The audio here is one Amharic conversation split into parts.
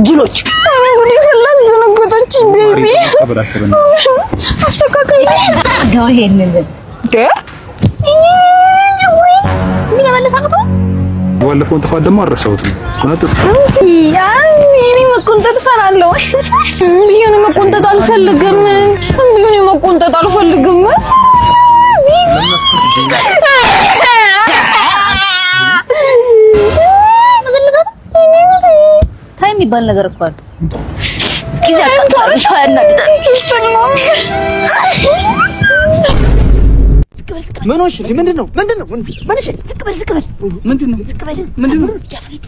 ጅሎች። እኔ ጉዴ ፈላ፣ አስደነገጠችኝ። Baby፣ አስተካከል። አድርገው ይሄንን እንዴ። እንዲህ መመለስ አቅቶ ባለፈውን ጥፋት ደግሞ አልረሳሁትም። ቆነጥጥ። እኔ መቆንጠጥ እፈራለሁ። ቢሆን መቆንጠጥ አልፈልግም። ቢሆን መቆንጠጥ አልፈልግም። Baby። Time የሚባል ነገር እኮ አለ። ጊዜ አቃጥላል። ምን ሆንሽ? ምንድን ነው? ምንድን ነው? ምን እሺ? ዝቅ በል፣ ዝቅ በል። ምንድን ነው? ዝቅ በል። ምንድን ነው? እያፈነዱ።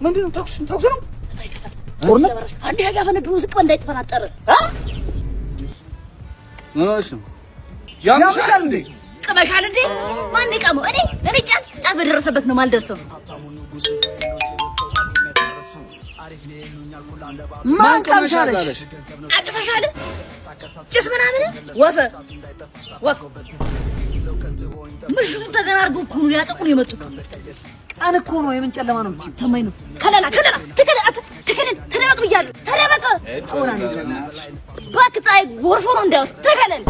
ምንድን ነው? ተኩስ፣ ተኩስ ነው? ጦርነት አንዴ ያፈነዱ። ዝቅ በል እንዳይተፈናጠር። ምን ሆነሽ ነው? ያምሻል እንዴ? ቅመሻል እንዴ? ማን ይቀመው? እኔ ጫት ጫት በደረሰበት ነው ማልደርሰው። ማን ቀምሻለሽ? አጭሰሻል? ጭስ ምናምን ወፈ ወፍ ምሽቱን ተገናርገው እኮ ነው ሊያጠቁን የመጡት። ቀን እኮ ነው። የምን ጨለማ ነው የምትይው? ሰማኝ ነው። ከለላ፣ ከለላ፣ ተከለላ፣ ተከለል፣ ተደበቅ ብያለሁ። ተደበቅ። እባክህ ፀሐይ ጎርፎ ነው እንዳይወስድ ተከለል።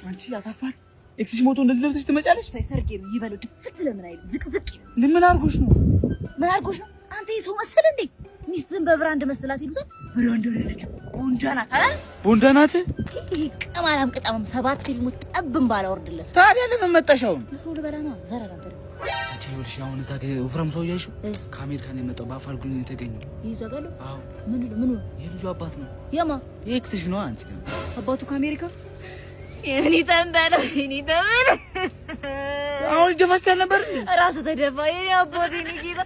አንቺ አሳፋሪ! Ex ሽ ሞቶ እንደዚህ ለብሰሽ ትመጫለሽ? ሰርጌ ነው ይበለው። ድፍት ለምን አይልም? ዝቅዝቅ ይበል። ምን አድርጎሽ ነው? ምን አድርጎሽ ነው? አንተ የሰው መሰለህ እንዴ? ሚስትህን በ brand መሰላት ይሉታል። Brand አይደለችም፣ ቦንዳ ናት አይደል? ቦንዳ ናት። ይሄ ቅማላም ቅጣምም ሰባት ፊልሙ ጠብም ባላወርድለት። ታዲያ ለምን መጣሽ አሁን? ንፍሮ ልበላ ነው። ዘረራ አንተ ደግሞ። አንቺ ይኸውልሽ፣ አሁን እዛ ጋር ወፍራም ሰው እያየሽው ከአሜሪካ ነው የመጣው፣ በአፋልጉኝ ነው የተገኘው። ይዘጋሉ። አዎ። ምን ምን? የልጁ አባት ነው። የማ? የ ex ሽ ነው። አንቺ ደግሞ አባቱ ከአሜሪካ። የኔ ተንበለው፣ የኔ ተንበለው። አሁን ይደፋስ ነበር። ራሱ ተደፋ። የኔ አባት፣ የኔ ጌታ።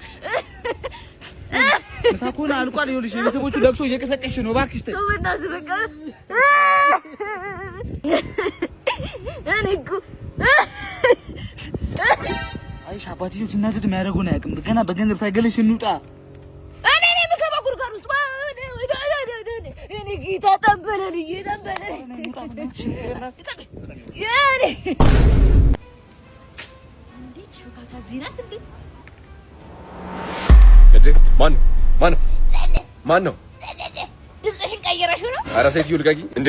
ምሳ እኮ ነው አልቋል። ይኸውልሽ የቤተሰቦቹ ለቅሶ እየቀሰቀስሽ ነው። እባክሽ ተይ። በእናትህ በቃ እኔ እኮ አይሽ አባትዬው ሲናደድ የሚያደርገውን አያውቅም። ገና በገንዘብ ሳይገለሽ እንውጣ። እኔ እኔ የምገባ ጉድጓድ ውስጥ እኔ ጌታ ጠንበለልዬ፣ ጠንበለል የኔ። እንዴት ሾካካ እዚህ ናት እንዴ? እንዴ፣ ማን ነው? ማን ነው? ማን ነው? ድምፅሽን ቀይረሽው ነው? ኧረ ሴትዮ ልቀቂኝ! እንዴ!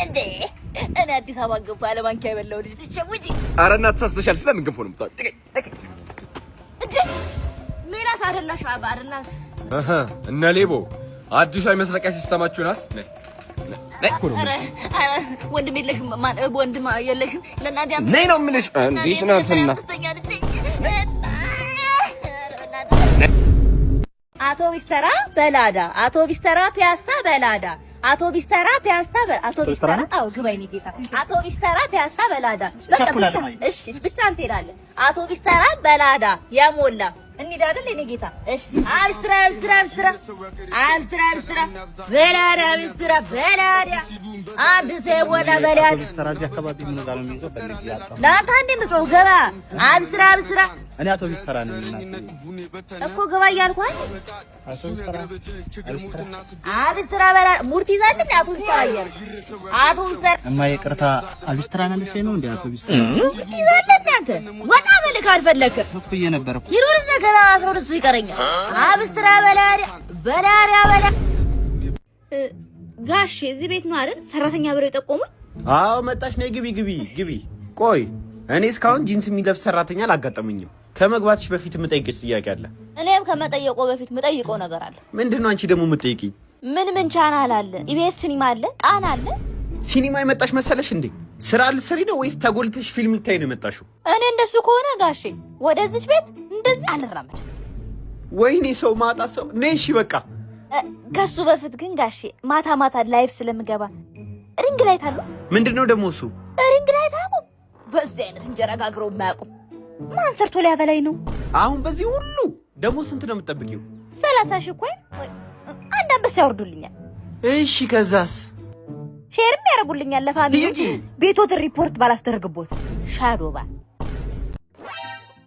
እንዴ፣ እኔ አዲስ አበባ ገንፎ ያለ ማንኪያ የበላው ልጅ ልትሸውጂ? ኧረ እናት ተሳስተሻል። ስለምን ገንፎ ነው የምታወሪው? ልቀቂኝ! እንዴ ሜላት አይደላሽ አይደላሽ? እህ፣ እነ ሌቦ አዲሷ የመስረቂያ system ኣችሁ ናት። ነይ ነይ እኮ ነው የምልሽ። ኧረ ወንድም የለሽም? ማን ወንድም የለሽም? ለእናቴ ነይ ነው የምልሽ። እንዴት ናትና? አምስተኛ ልጅ ነኝ። አውቶቢስ ተራ በላዳ፣ አውቶቢስ ተራ ፒያሳ በላዳ፣ አውቶቢስ ተራ ፒያሳ አውቶቢስ ተራ። አዎ ግባ የእኔ ጌታ። አውቶቢስ ተራ ፒያሳ በላዳ። በቃ ብቻ እሺ፣ ብቻ አንተ ሄዳለህ። አውቶቢስ ተራ በላዳ የሞላ እንሂድ አይደል የእኔ ጌታ? እሺ አብስትራ አብስትራ አብስትራ አብስትራ አብስትራ በላዳ አብስትራ በላዳ አንድ ሰው የሞላ በላዳ። እዚህ አካባቢ ምን ጋር ነው የሚይዘው? ፈልጌ አጣሁ። ለአንተ አንዴ የምጮህ ገባ አብስትራ አብስትራ። እኔ አውቶቢስ ተራ ነኝ እናቴ። እኮ ግባ እያልኩህ አይደል? አውቶቢስ ተራ፣ አውቶቢስ ተራ። አብስትራ በላ ሙርት ይዛል እንዴ? አውቶቢስ ተራ እያልኩ አውቶቢስ ተራ። እማ ይቅርታ፣ አውቶቢስ ተራ ነው ነው እንዴ? አውቶቢስ ተራ። ሙርት ይዛል እንዴ? አንተ ወጣ በል ካልፈለክ። እኩዬ ነበር እኮ። ይሮር እዛ ገና 12 ይቀረኛል። አብስትራ በላዳ በላዳ በላ። ጋሼ እዚህ ቤት ነው አይደል ሰራተኛ ብለው የጠቆሙኝ? አዎ መጣሽ። ነይ ግቢ፣ ግቢ፣ ግቢ። ቆይ እኔ እስካሁን ጂንስ የሚለብስ ሰራተኛ አላጋጠመኝም። ከመግባትሽ በፊት የምጠይቅሽ ጥያቄ አለ። እኔም ከመጠየቆ በፊት የምጠይቀው ነገር አለ። ምንድን ነው አንቺ ደግሞ የምትጠይቂኝ? ምን ምን ቻናል አለ? ኢቢኤስ ሲኒማ አለ፣ ቃና አለ። ሲኒማ የመጣሽ መሰለሽ እንዴ? ስራ ልትሰሪ ነው ወይስ ተጎልተሽ ፊልም ልታይ ነው የመጣሽው? እኔ እንደሱ ከሆነ ጋሼ ወደዚች ቤት እንደዚህ አልራመድም። ወይኔ ሰው ማጣ ሰው። ነይ እሺ በቃ። ከሱ በፊት ግን ጋሼ ማታ ማታ live ስለምገባ ring light አሉት? ምንድን ነው ደግሞ እሱ? Ring light አያውቁም። በዚህ አይነት እንጀራ ጋግረው የማያውቁም። ማን ሰርቶ ሊያበላኝ ነው? አሁን በዚህ ሁሉ ደግሞ ስንት ነው የምትጠብቂው? 30,000 እኮ ወይ አንድ አንበሳ ያወርዱልኛል። እሺ ከዛስ? Share ም ያደርጉልኛል ለ family። ይጂ! ቤቶትን ሪፖርት ባላስደርግቦት ሻዶባ።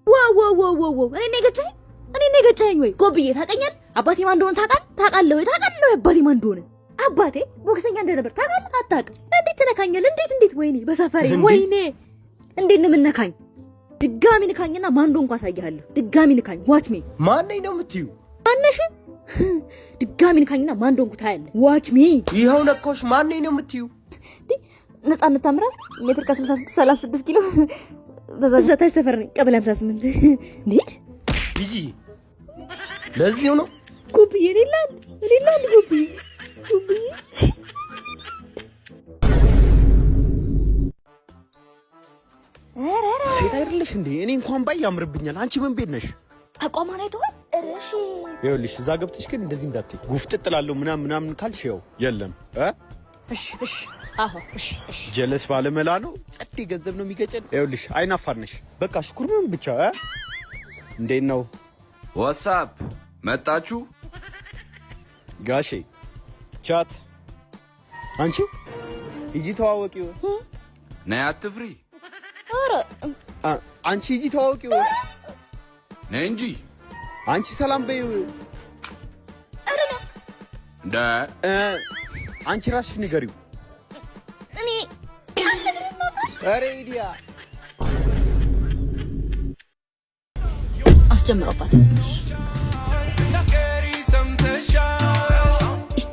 Wow wow wow wow wow! እኔ ነው የገጨኸኝ? እኔ ነው የገጨኸኝ ወይ? ጎብዬ ታውቀኛለህ? አባቴ ማን እንደሆነ ታውቃለህ? ታውቃለህ ወይ? ታውቃለህ ወይ? አባቴ ማን እንደሆነ፣ አባቴ ቦክሰኛ እንደነበር ታውቃለህ? አታውቅም? እንዴት ትነካኛለህ? እንዴት እንዴት? ወይኔ በሰፈሬ ወይኔ! እንዴት ነው የምነካኝ? ድጋሚ ንካኝና ማን እንደሆንኩ አሳይሃለሁ። ድጋሚ ንካኝ። Watch me። ማነኝ ነው የምትዩ? ማነሽ? ድጋሚ ንካኝና ማን እንደሆንኩ ታያለህ። Watch me። ይኸው ነካሁሽ። ማን ነው የምትዩ? ነፃነት ታምራት፣ ሜትር ከ66፣ 36 ኪሎ፣ በዛ ታች ሰፈር ነኝ፣ ቀበሌ 58። እንሂድ። ሂጂ። ለዚሁ ነው። ጉብዬ፣ እኔ ላንድ፣ ጉብዬ፣ ጉብዬ። ሴት አይደለሽ እንዴ? እኔ እንኳን ባይ ያምርብኛል። አንቺ ምን ቤት ነሽ? አቋሟን አይተኸዋል? እረሺ። ይኸውልሽ፣ እዛ ገብተሽ ግን እንደዚህ እንዳትይ። ጉፍጥጥ እላለሁ ምናምን ምናምን ካልሽ ይኸው የለም እ እሺ፣ አዎ፣ እሺ። ጀለስ ባለመላ ነው። ጸዴ ገንዘብ ነው የሚገጨን። ይኸውልሽ፣ አይናፋር ነሽ። በቃ ሽኩርምም ብቻ እ እንዴት ነው? What's up፣ መጣችሁ? ጋሼ chat። አንቺ ሂጂ ተዋወቂው። ነይ፣ አትፍሪ። ኧረ። አንቺ ሂጂ ተዋወቂው። ነይ እንጂ። አንቺ ሰላም በይው። እንደ አንቺ ራስሽ ንገሪው። እኔ አልነግርህም። ኧረ ኢዲያ። አስጀምሮባት።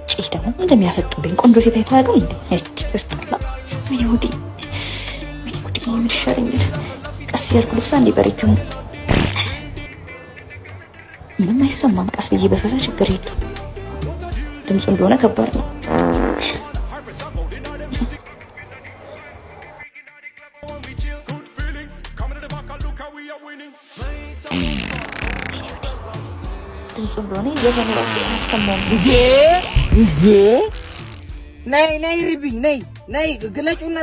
እጭ ደግሞ እንደሚያፈጥብኝ ቆንጆ ሴት አይቶ አያውቅም እንዴ? እጭ ተስጠላ። ወይኔ ጉዴ፣ ወይኔ ጉዴ፣ ምን ይሻለኛል? ቀስ እያልኩ ልብሳ እንዴ በሬትሙ ምንም አይሰማም። ቀስ ብዬ በፈሳ ችግር የለውም። ድምፁ እንደሆነ ከባድ ነው። ድምፁ እንደሆነ የዘፈኑ ራሱ አያሰማውም። እንዴ፣ ነይ ነይ፣ ሪብኝ፣ ነይ ነይ፣ ግለጩና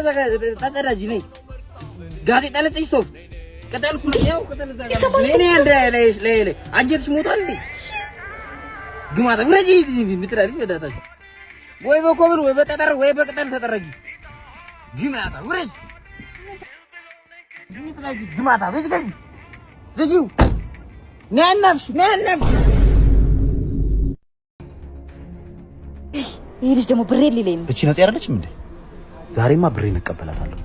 ተጸዳጂ፣ ነይ። ጋዜጣ ለጥሽ፣ ሶፍት ቅጠል ኩል፣ ያው ቅጠል እዛ ጋር፣ ነይ ነይ፣ እንደ ላይ ላይ ላይ አንጀትሽ ሞቷል እንዴ? ግማታ፣ ውረጂ ምትላለች። በዳታሽ ወይ በኮብል ወይ በጠጠር ወይ በቅጠል ተጠረጊ። ግማታ፣ ውረጂ ግማታ፣ በዚህ ከዚህ ዝጊው። ነይ አናፍሽ፣ ነይ አናፍሽ። ይህ ልጅ ደግሞ ብሬ ሊለኝ ነው። እቺ ነፂ አይደለችም እንዴ? ዛሬማ ብሬን እቀበላታለሁ።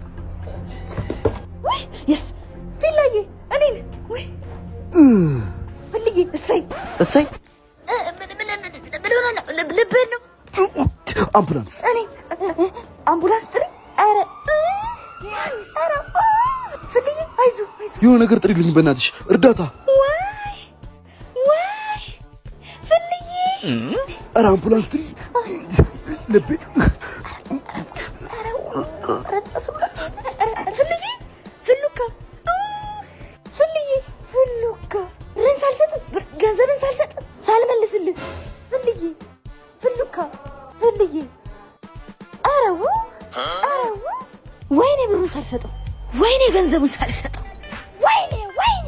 Yes፣ ፊላዬ፣ እኔን ወይ ፍልዬ፣ እሰይ። እሰይ። ምን ምን ሆነ ነው? ልብህን ነው? አምቡላንስ። እኔ አምቡላንስ ጥሪ። ኧረ ኧረ ፍልዬ፣ አይዞህ አይዞህ። የሆነ ነገር ጥሪልኝ በእናትሽ፣ እርዳታ። ወይ ወይ ፍልዬ። ኧረ አምቡላንስ ጥሪ። ልቤ። ፍልዬ፣ ፍሉካ፣ ፍልዬ፣ ፍሉካ፣ ብርን ሳልሰጥ፣ ገንዘብን ሳልሰጥ፣ ሳልመልስልህ፣ ፍልዬ፣ ፍሉካ፣ ፍልዬ፣ ኧረ ኧረ ወይኔ ብሩን ሳልሰጠው፣ ወይኔ ገንዘቡን ሳልሰጠው፣ ወይኔ ወይኔ።